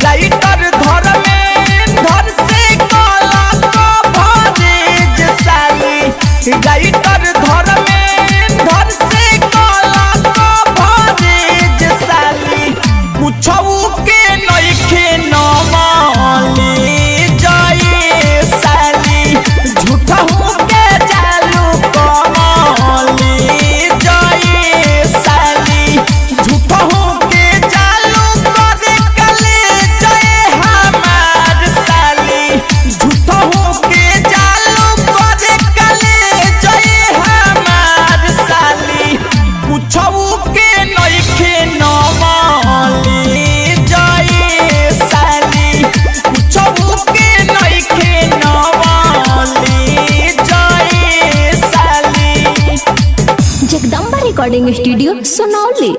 Writer Dharmendra से काला coverage साली, राइटर धर्मेंद्र से काला कवरेज साली, कुछऊ के नइखे नमली जय साली, झूठहू के चालू कमली जय साली, झूठहू के चालू करे कले जय हमार साली, झूठहू के चालू करे कले जय हमार साली, कुछऊ के नइखे नमली जय साली, कुछऊ के नइखे नमली जय साली। Jagdamba recording studio, Sunauli.